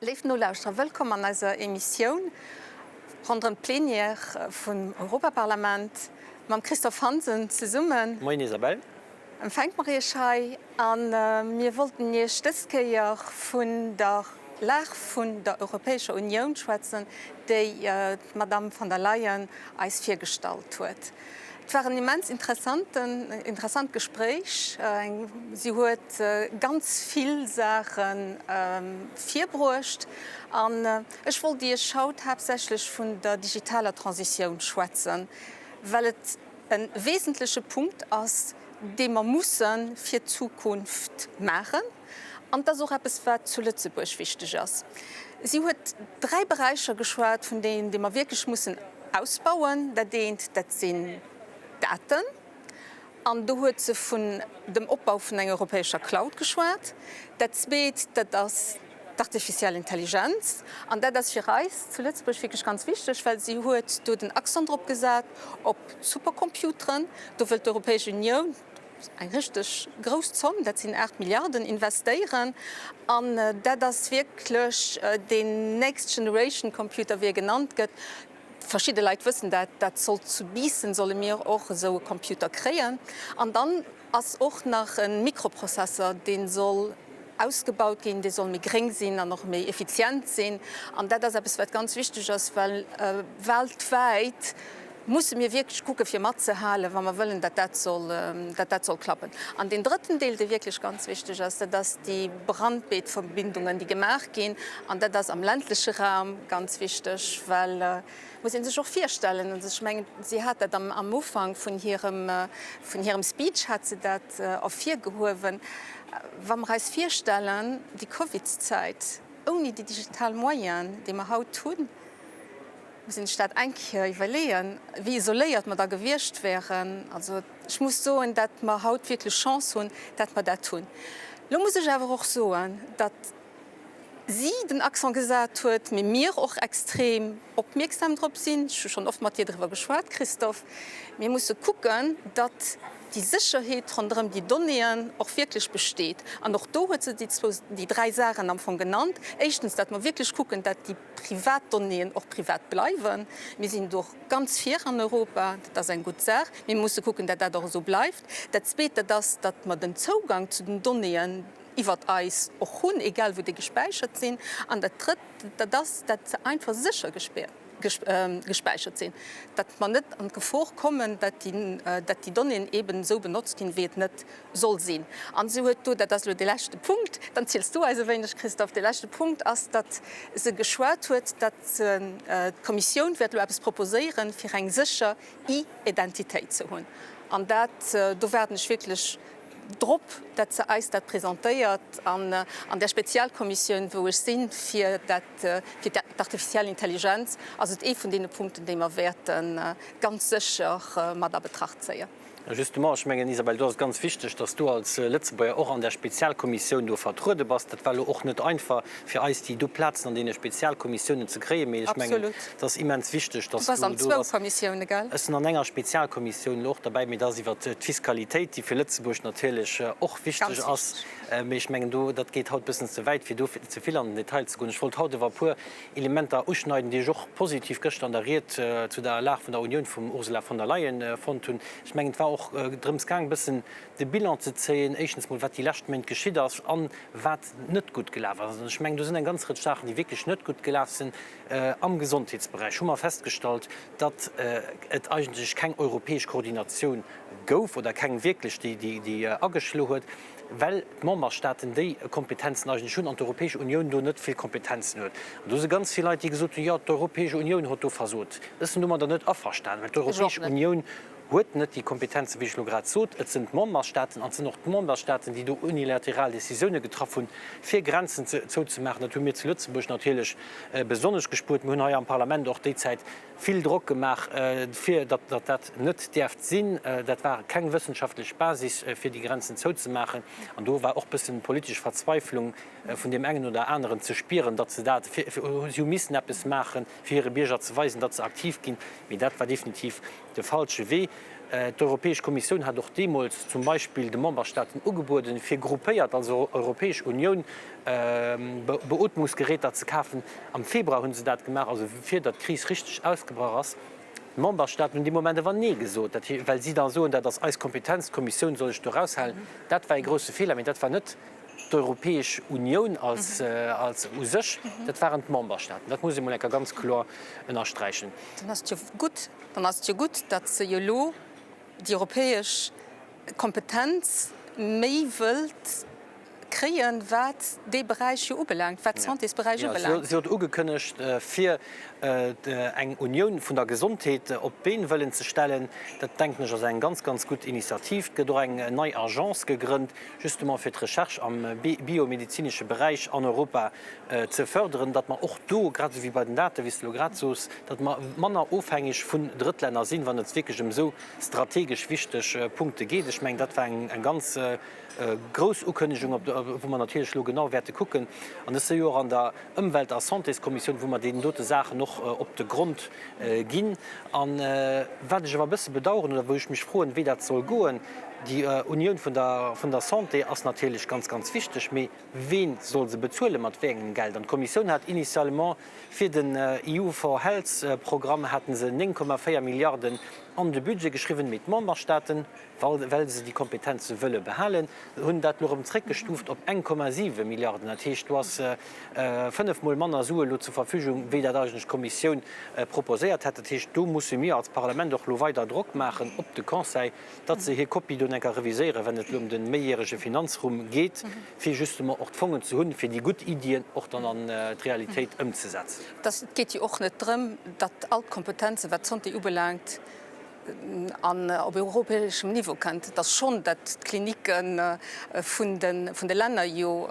Léif Nolauschterer, wëllkomm an eiser Emissioun ronderëm d'Plenière vum Europaparlament. Mam Christophe Hansen zesummen. Moien Isabelle. Empfänke mer Iech hei a mir wollten Iech dës Kéier vun der Lag vun der Europäescher Unioun schwätzen, déi d'Madamm von der Leyen eis virgestallt huet. Et war en immens interessanten, interessant Gespréich. Si huet ganz vill Saache virbruecht an ech wollt Iech haut haaptsächlech vun der digitaler Transitioun schwätzen, well et e wesentleche Punkt ass, dee mer musse fir d'Zukunft maachen. An et ass och eppes, wat zu Lëtzebuerg wichteg ass. Si huet dräi Beräicher geschwat, vun deenen, déi mer wierklech mussen ausbauen. Dat eent, dat sinn d'Daten. An do huet se vun dem Opbau vun enger europäescher Cloud geschwat. Dat Zweet, dat ass d'artificiell Intelligenz. An dat ass fir eis zu Lëtzebuerg wierklech ganz wichteg, well si huet do den Accent drop gesat op d'Supercomputeren. Do wëllt d'Europäesch Unioun, eng richteg grouss Zomm, dat sinn 8 Milliarden, investéieren. An dat ass wierklech deen Next Generation Computer, wéi e genannt gëtt. Verschidde Leit wëssen dat, dat soll zu Biissen, solle mir och esou e Computer kréien. An dann ass och nach e Mikroprozessor, dee soll ausgebaut ginn, dee soll méi gréng sinn an och méi effizient sinn. An dat ass eppes, wat ganz wichteg ass, well weltwäit musse mir wierklech kucke fir matzehalen, wa mer wëllen, datt dat soll, datt dat soll klappen. An deen drëtten Deel, dee wierklech ganz wichteg ass, dat ass déi Brandbeetverbindungen, déi gemaach ginn. An dat ass am ländleche Raum ganz wichteg, well muss ee sech och virstellen, also ech mengen, si hat dat am, am Ufank vun hirem, vun hirem Speech hat se dat ervirgehuewen, wa mer eis virstellen, déi Covidszäit ouni déi digital Moyenen, déi mer haut hunn, Muss een sech dat eng Kéier iwwerleeën, wéi isoléiert mer da gewiescht wären. Also ech muss soen, datt mer haut wierklech Chance hunn, datt mer dat hunn. Elo muss ech awer och soen, datt si den Accent gesat huet, mee mir och extrem opmierksam drop sinn, ech hu schonn oft mat dir driwwer geschwat, Christophe, mir musse kucken, datt déi Sécherheet ronderëm déi Donnéeën och wierklech besteet. An och do huet se déi zwou, déi dräi Saachen am Fong genannt. Éischtens, datt mer wierklech kucken, datt déi privat Donnéeën och privat bleiwen. Mir sinn do och ganz vir an Europa, dat ass eng gutt Saach. Mir musse kucken, datt dat och esou bleift. Dat Zweet, dat ass, datt mer den Zougang zu den Donnéeën iwwert eis och hunn, egal wou déi gespäichert sinn. An dat Drëtt, dat ass, datt se einfach sécher gespäichert sinn, datt mer net an d'Gefor kommen, datt déi Donnéeën eeben esou benotzt ginn, wéi et net soll sinn. An si huet do, dat ass elo dee leschte Punkt, dann ziels du eis e wéineg, Christophe, dee leschte Punkt ass, datt se geschwat huet, datt d'Kommissioun wäert elo eppes proposéieren, fir eng sécher E-Identitéit ze hunn. An dat, do waarden ech wierklech drop, datt se eis dat presentéiert an an där Spezialkommissioun, wou ech sinn, fir dat, fir d'artificiell Intelligenz, ass et ee vun deene Punkten, déi mer wäerte ganz sécher mat a Betracht zéien. Justement, ech mengen, Isabelle, do ass et ganz wichteg, dass du als Lëtzebuerger och an där Spezialkommissioun do vertruede bass. Dat war elo och net einfach fir eis, déi do Plazen an deene Spezialkommissiounen ze kréien, mee ech mengen, et ass immens wichteg, dass du do bass. Du bass an zwou Kommissioune, gell? Ech sinn an enger Spezialkommissioun elo och derbäi, mee dat ass iwwert d'Fiskalitéit, déi fir Lëtzebuerg natierlech och wichteg ass. Mee ech mengen, do, dat geet haut e bëssen ze wäit, fir do ze vill an den Detail ze goen. Ech wollt haut awer e puer Elementer uschneiden, déi ech och positiv gëschter an der Ried zu der Lag vun der Unioun vum Ursula von der Leyen fonnt hunn. Ech mengen, et war och drëms gaang, e bëssen de Bilan ze zéien, éischtens mol, wat déi lescht Méint geschitt ass a wat net gutt gelaf ass. An ech mengen, do sinn eng ganz Rëtsch Saachen, déi wierklech net gutt gelaf sinn. Am Gesondheetsberäich hu mer festgestallt, datt et eigentlech keng europäesch Koordinatioun gouf oder keng wierklech, déi ageschlo huet. well d'Memberstaaten déi Kompetenzen eigentlech hunn an d'Europäesch Unioun do net vill Kompetenzen huet. An do si ganz vill Leit, déi gesot hunn, jo, d'Europäesch Unioun huet do versot. Ech sinn domadder net averstanen, well d'Europäesch Unioun huet net déi Kompetenzen, wéi ech elo grad sot. Et sinn d'Memberstaaten an et sinn och d'Memberstaaten, déi do unilateral Décisioune getraff hunn, fir Grenzen zouzemaachen. Dat hu mir zu Lëtzebuerg natierlech besonnesch gespuert. Mir hunn hei am Parlament och déi Zäit vill Drock gemaach, fir datt dat net däerft sinn. Dat war keng wëssenschaftlech Basis, fir déi Grenzen zouzemaachen. An do war och bëssen politesch Verzweiflung vun deem engen oder aneren ze spieren, datt se dat, si hu missen eppes maachen, fir hire Bierger ze weisen, datt se aktiv ginn. Mee dat war definitiv de falsche Wee. D'Europäesch Kommissioun hat och deemools zum Beispill de Memberstaaten ugebueden, fir gruppéiert als Europäesch Unioun Beootmungsgeräter ze kafen. Am Februar hu se dat gemaach, also vir datt d'Kris richteg ausgebrach ass. D'Memberstaaten hunn dee Moment awer Nee gesot, dat heescht, well si da soen, dat ass eis Kompetenz, d'Kommissioun soll sech do eraushalen. Dat war ee grousse Feeler, mee dat war net d'Europäesch Unioun als u sech, dat waren d'Memberstaaten. Dat muss ee mol eng Kéier ganz kloer ënnersträichen. Dann ass et jo gutt, dann ass et jo gutt, datt se jo elo déi europäesch Kompetenz méi wëllt kréien, wat dee Beräich jo ubelaangt, wat d'Santésberäich ubelaangt. Si huet ugekënnegt, fir eng Unioun vun der Gesondheet op d'Been wëllen ze stellen. Dat, denken ech, ass eng ganz, ganz gutt Initiativ. Et gëtt och eng nei Agence gegrënnt, justement fir d'Recherche am biomedezinesche Beräich an Europa ze förderen, datt mer och do, grad esou wéi bei den Daten, wéi s de elo grad soos, datt mer manner ofhängeg vun Drëttlänner sinn, wann et wierklech ëm esou strategesch wichteg Punkte geet. Ech mengen, dat war eng ganz grouss Ukënnegung, op wou mer natierlech elo genau wäerte kucken. An ech si jo och an der Ëmwelt a Santéskommissioun, wou mer deenen dote Saachen och op de Grond ginn. A wat ech awer e bësse bedauern oder wou ech mech froen, wéi dat soll goen, déi Unioun vun der, vun der Santé ass natierlech ganz, ganz wichteg, mee ween soll se bezuelen, mat wéi engem Geld? An d'Kommissioun hat initialement fir den EU for Health Programm hate se 9,4 Milliarden an de Budget geschriwwen, mee d'Memberstaaten, well se déi Kompetenze wëlle behalen, hunn dat elo erëm zréckgestuuft op 1,7 Milliarden. Dat heescht, do ass fënnefmol manner Sue elo zur Verfügung, wéi dat eigentlech d'Kommissioun proposéiert hat. Dat heescht, do musse mir als Parlament och elo weider Drock maachen op de Conseil, datt se hir Kopie do enker reviséieren, wenn et elo ëm de méijärege Finanzrumm geet, fir justement och d'Fongen ze hunn, fir déi gutt Iddien och dann an d'Realitéit ëmzesetzen. Et geet jo och net drëm, datt all d'Kompetenzen, wat d'Santé ubelaangt, an op europäeschem Niveau kënnt. Et ass schonn, datt d'Klinicke vun de Länner jo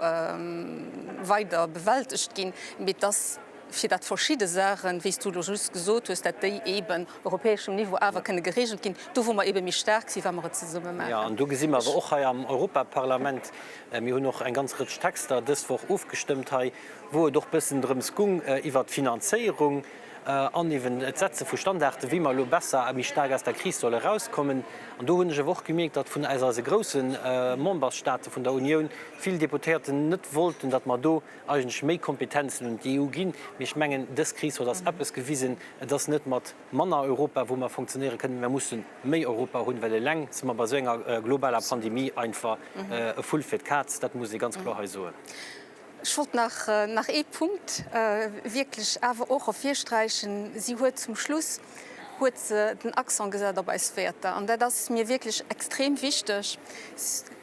weider bewältegt ginn, mee et ass fir datt verschidde Saachen, wéi s du elo just gesot hues, datt déi eeben op europäeschem Niveau awer kënne geregelt ginn, do wou mer eebe méi staark sinn, wa mer et zesumme maachen. Jo, an do gesi mer awer och hei am Europaparlament, mir hunn och eng ganz Rëtsch Texter dës Woch ofgestëmmt hei, wou et och bëssen drëms gung iwwert d'Finanzéierung, an eeben d'Setze vu Standarden, wéi mer elo besser a méi staark aus der Kris solle erauskommen. An do hunn ech awer och gemierkt, datt vun aus eise grousse Membersstate vun der Unioun vill Deputéierten net wollten, datt mer do eigentlech méi Kompetenzen un d'EU ginn. Mee ech mengen, dës Kris huet eis eppes gewisen, Et ass net mat manner Europa, wou mer funktionéiere kënnen, mer musse méi Europa hunn, well eleng si mer bei esou enger globaler Pandemie einfach e Vull fir d'Kaz. Dat muss ee ganz kloer hei soen. Ech wollt nach nach ee Punkt wierklech awer och ervirsträichen. Si huet zum Schluss huet se den Accent gesat op eis Wäerter an dat ass mir wierklech extrem wichteg.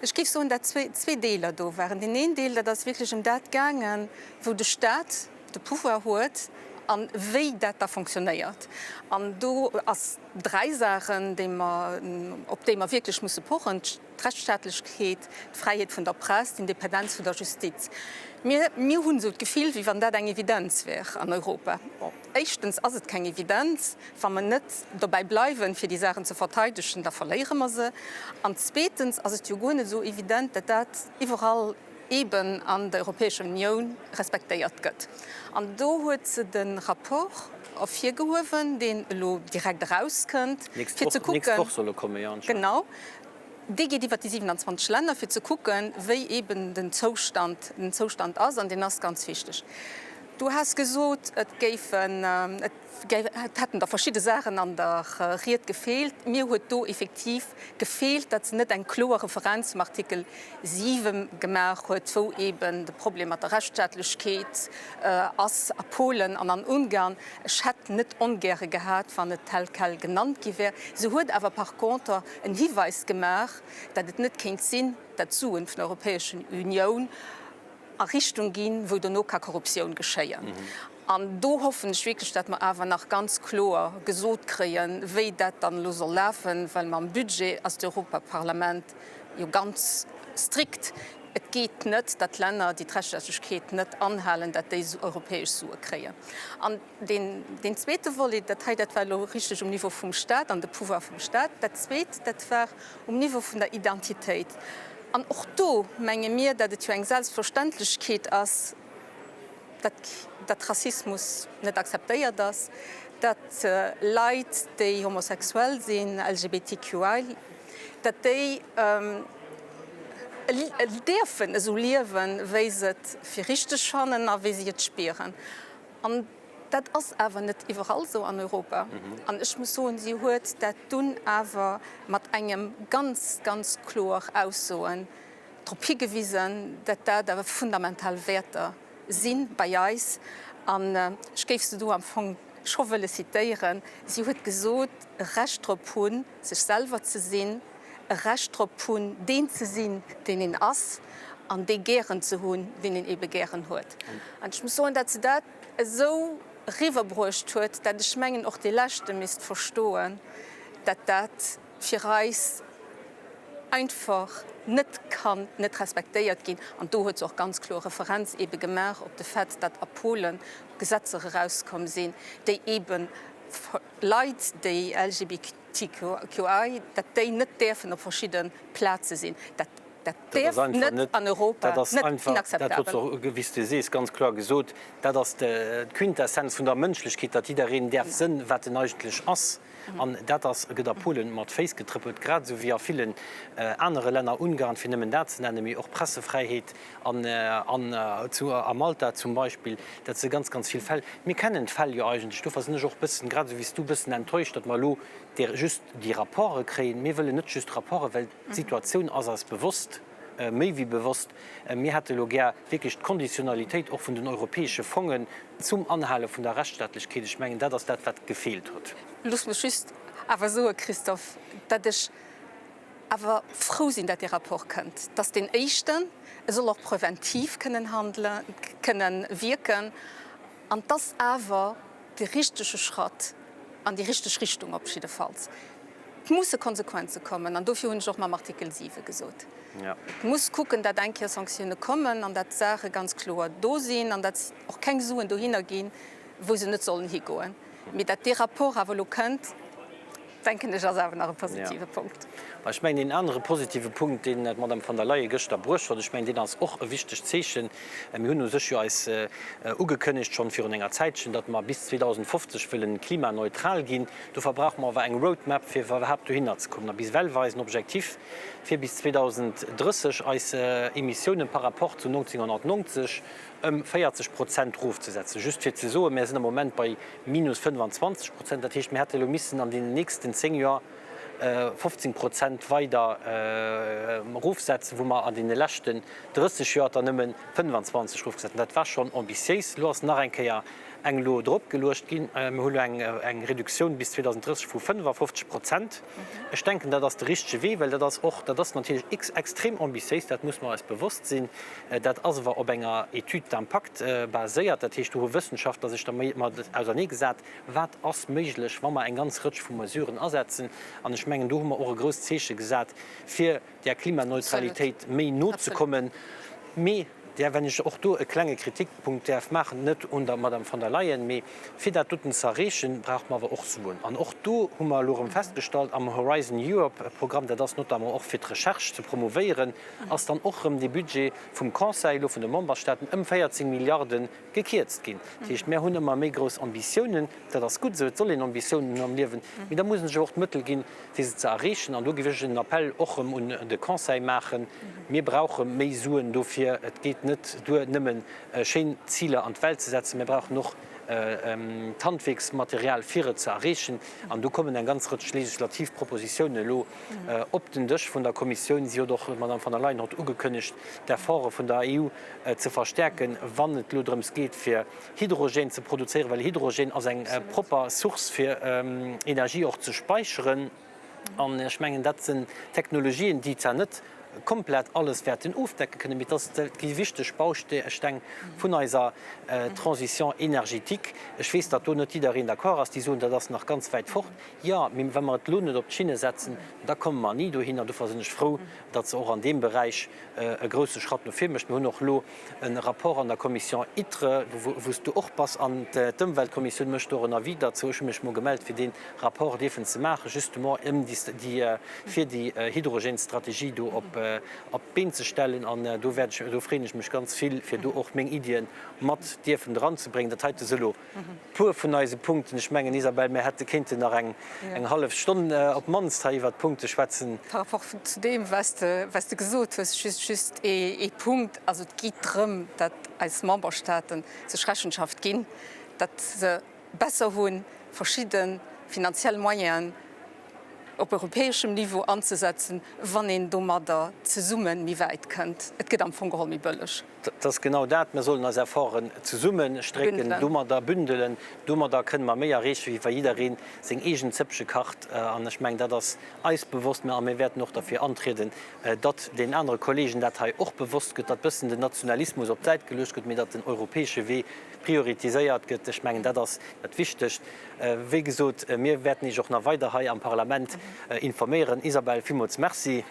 Ech géif soen, dat zwee Deeler do waren. Deen een Deel, dat ass wierklech ëm dat gaangen, wou de Stat de Pouvoir huet a wéi dat da fonctionnéiert. An do ass dräi Saachen, déi mer, op déi mer wierklech musse pochen. D'Rechtsstaatlechkeet, d'Fräiheet vun der Press, d'Independenz vun der Justiz. Mir, mir hunn esou d'Gefill, wéi wann dat eng Evidenz wär an Europa. Bon, éischtens ass et keng Evidenz. Wa mer net dobäi bleiwen, fir déi Saachen ze verteidegen, da verléiere mer se. An zweetens ass et jo guer net esou evident, datt dat iwwerall eeben an der Europäescher Unioun respektéiert gëtt. An do huet se de Rapport ervirgehuewen, deen elo direkt erauskënnt, fir ze kucken. Nächst Woch soll e kommen, jo, anscheinend. Genau. Dee geet iwwert déi 27 Länner, fir ze kucken, wéi eeben den Zoustand, den Zoustand ass, an deen ass ganz wichteg. Du has gesot, et géifen, et et hätten der verschidde Saachen an der Ried gefeelt. Mir huet do effektiv gefeelt, datt se net eng kloer Referenz zum Artikel 7 gemaach huet, wou eeben de Problem mat der Rechtsstaatlechkeet ass a Polen an an Ungarn. Ech hätt net ongäre gehat, wann et tel quel genannt gi wär. Se huet awer par contre en Hiweis gemaach, datt et net kéint sinn, datt d'Suen vun der Europäeschen Unioun a Richtung ginn, wou dono ka Korruptioun geschéien. An do hoffen ech wierklech, datt mer awer nach ganz kloer gesot kréien, wéi dat dann elo soll lafen, well mam Budget ass d'Europaparlament jo ganz strikt. Et geet net, datt Länner, déi d'Rechtsstaatlechkeet net anhalen, datt déi europäesch Sue kréien. An deen, deen zweete Volet, dat hei, dat war elo richteg um Niveau vum Stat an de Pouvoir vum Stat. Dat zweet, dat war um Niveau vun der Identitéit. An och do menge mir, datt et jo eng Selbstverständlechkeet ass. Dat Rassismus net akzeptéiert ass, dat Leit, déi homosexuell sinn, LGBTQI, dat déi däerfen esou liewen, wéi se et fir richteg fannen a wéi si et spieren. An dat ass awer net iwwerall esou an Europa. An ech muss soen, si huet dat dunn awer mat engem ganz, ganz kloer Aussoen drop higewisen, dat dat awer fundamental Wäerter si bei eis. An ech géif se do am Fong scho wëlle zitéieren. Si huet gesot, e Recht drop hunn, sech selwer ze sinn, e Recht drop hunn, deen ze sinn, deen een ass, an dee gären ze hunn, deen een ebe gären huet. An ech muss soen, dat se dat esou eriwwerbruecht huet, dat ech mengen och dee Leschte misst verstoen, dat dat fir eis einfach net kann net respektéiert ginn. An do huet se och ganz kloer Referenz ebe gemaach op de Fait, datt a Polen Gesetzer erauskomm sinn, déi ebe Leit, déi LGBTQI, datt déi net däerfen op verschidde Plaze sinn. Dat dat däerf net an Europa, net inakzeptabel. Dat huet se och, wéi s de sees, ganz kloer gesot. Dat ass d'Quintessenz vun der Mënschlechkeet, datt jiddereen däerf sënn, wat en eigentlech ass. An dat ass, gëtt a Polen mat Féiss getrëppelt, grad esou wéi a villen anere Länner, Ungarn, fir nëmmen dat ze nennen, mee och Pressefräiheet an, an zu, a Malta zum Beispill. Dat si ganz, ganz vill Fäll. Mir kennen d'Fäll jo eigentlech. Dofir sinn ech och e bëssen, grad esou wéi s du, e bëssen enttäuscht, datt mer elo déi, just déi Rapporte kréien. Mir wëllen net just Rapporten, well d'Situatioun ass eis bewosst. Méi wéi bewosst. Mir hätte elo gär wierklech d'Konditionalitéit och vun den europäesche Fongen zum Anhale vun der Rechtsstaatlechkeet. Ech mengen, dat ass dat, wat gefeelt huet. Looss mech just awer soen, Christophe, datt ech awer frou sinn, datt dee Rapport kënnt. Et ass deen éischten. E soll och preventiv kënnen handelen, kënnen wierken. An et ass awer de richtege Schratt an déi richteg Richtung op jiddefalls. Et musse Konsequenze kommen an dofir hunn ech och mam Artikel 7 gesot, et muss kucken, dat eng Kéier Sanktioune kommen an dat d'Saache ganz kloer do sinn an dat och keng Suen dohinner ginn, wou se net sollen higoen. Mee dat dee Rapport awer elo kënnt, denken ech, ass awer nach e positive Punkt. Ech mengen, een anere positive Punkt, deen d'Madame von der Leyen gëschter bruecht huet, ech mengen, deen ass och e wichtegt Zeechen. Mir hunn u sech jo eis ugekënnegt, schonn virun enger Zäitchen, datt mer bis 2050 wëllen klimaneutral ginn. Dofir brauche mer awer eng Roadmap, fir iwwerhaapt dohinner ze kommen. A bis ewell war eisen Objectif, fir bis 2030 eis Emissiounen par rapport zu 1990 ëm 40 Prozent erofzesetzen. Just fir ze soen, Mir sinn am Moment bei minus 25 Prozent. Dat heescht, mir hätte elo missen an deenen nächsten zéng Joer 15 Prozent weider erofsetzen, wou mer an deene leschten 30 Joer der nëmme 25 erofgesat hunn. Dat war schonn ambitiéis. Elo ass nach eng Kéier eng elo drop geluecht ginn. Mir hu elo eng Reduktioun bis 2030 vu 55 Prozent. Ech denken, dat ass de richtege Wee, well dat ass och, dat ass natierlech extrem ambitiéis, dat muss mer eis bewosst sinn. Dat ass awer op enger Étude d'impact baséiert. Dat heescht, do hu Wëssenschaftler sech dermat auserneegesat, wat ass méiglech, wa mer eng ganz Rëtsch vu Mesuren asetzen. An ech mengen, do hu mer och e grousst Zeeche gesat, fir där Klimaneutralitéit méi no ze kommen. Mee där, wenn ech och do e klenge Kritikpunkt däerf maachen, net un der Madame von der Leyen, mee fir dat doten ze erreechen, brauche mer awer och Suen. An och do hu mer elo erëm festgestallt am Horizon Europe Programm, dat ass notamment och fir d'Recherche ze promouvéieren, ass dann och erëm dee Budget vum Conseil, elo vun de Memberstaaten, ëm 14 Milliarde gekierzt ginn. Dat heescht, mär hunn ëmmer méi grouss Ambitiounen, dat ass gutt esou, et soll een Ambitiounen hunn am Liewen, mee da muss een sech awer och d'Mëttel ginn, fir se ze erreechen. An do géif ech en Appell och erëm un de Conseil maachen, Mir brauche méi Suen dofir. Et geet net duer, nëmme schéin Ziler an d'Welt ze setzen, mir brauchen och d'Handwierksmaterial, fir et ze erreechen. An do kommen eng ganz Rëtsch legislativ Propositiounen elo op den Dësch vun der Kommissioun. Si huet och, d'Madame von der Leyen hott ugekënnegt, d'Efforte vun der EU ze verstärken, wann et elo drëms geet, fir Hydrogène ze produzéieren, well Hydrogène ass eng propper Source, fir Energie och ze speicheren. An ech mengen, dat sinn Technologien, déi zwar net komplett alles wäerten ofdecke kënnen, mee dat gi wichteg Bausteng vun eiser Transition énergétique. Ech weess, datt do net jiddereen d'accord ass, déi soen, dat ass nach ganz wäit fort. Jo, mee wa mer et elo net op d'Schinne setzen, da komme mer ni dohinner. Dofir sinn ech frou, datt se och an deem Beräich e grouse Schratt no vir mécht. Mir hunn och elo e Rapport an der Commission ITRE, wou s du och bass, an d'Ëmweltkommissioun mécht do och en Avis derzou. Ech hu mech mol gemellt, fir dee Rapport dierfen ze maachen, justement ëm déi, fir déi Hydrogenstrategie do op. op d'Been ze stellen. An do wäert ech, do freeën ech mech ganz vill, fir do och meng Iddien mat dierfen dranzebréngen. Dat heite si elo puer vun eise Punkten. Ech mengen, Isabelle, mir hätte kéinten nach eng hallef Stonn op d'mannst hei iwwert d'Punkte schwätzen. Par rapport zu deem, wat s de gesot hues, just just ee Punkt. Also et geet drëm, datt eis Memberstaaten sech Rechenschaft ginn, datt se besser hunn, verschidde finanziell Moyenen op europäeschem Niveau anzesetzen, wann een domadder zesumme méi wäit kënnt. Et gëtt am Fong geholl méi bëlleg. Dat ass genau dat. Mir sollen eis Efforten zesummestrécken, domadder bündelen. Domadder kënne mer méi erreechen, wéi wa jidderee seng eegen Zëppche kacht. An ech mengen, dat ass eis bewosst. Mä a mir wäerten och derfir antrieden, datt deenen anere Kollegen dat hei och bewosst gëtt, datt bëssen den Nationalismus op d'Säit geluecht gëtt, mee datt den europäesche Wee prioritiséiert gëtt. Ech mengen, dat ass dat Wichtegst. Wéi gesot, mir wäerten Iech och nach weider hei am Parlament informéieren. Isabelle, villmools Merci.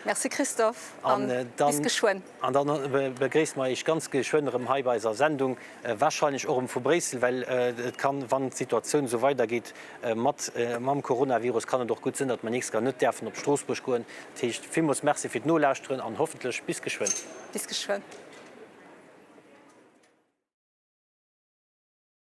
Merci Christophe, a bis geschwënn. An da begréisse mer Iech ganz geschwënn erëm hei bei eiser Sendung, warscheinlech och erëm vu Bréissel, well et kann, wann d'Situatioun esou weidergeet mat mam Coronavirus, kann et och gutt sinn, datt mer nächst Kéier net däerfen op Stroossbuerg goen. Dat heescht, villmools Merci fir d'Nolauschteren an hoffentlech bis geschwënn. Bis geschwënn.